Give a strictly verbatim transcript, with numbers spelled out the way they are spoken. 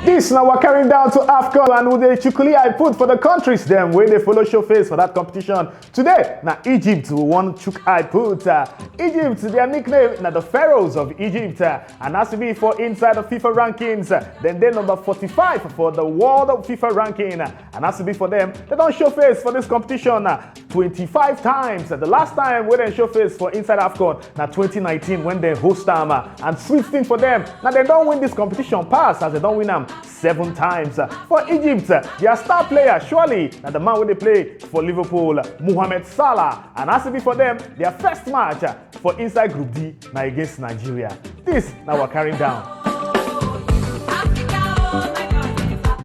This now we're carrying down to AFCON and with the chukuli I put for the countries them where they follow show face for that competition. Today, now Egypt will one chuk I put. Uh, Egypt, their nickname now the Pharaohs of Egypt. Uh, and as to be for inside the FIFA rankings, uh, then they're number forty-five for the world of FIFA ranking. Uh, and as to be for them, they don't show face for this competition. Uh, twenty-five times. The last time when they show face for inside AFCON, now twenty nineteen when they host them. Uh, and sweet thing for them, now they don't win this competition pass as they don't win them seven times. Uh, for Egypt, uh, their star player, surely, now the man where they play for Liverpool, Mohamed Salah. And as it be for them, their first match uh, for inside Group D, now against Nigeria. This now we're carrying down.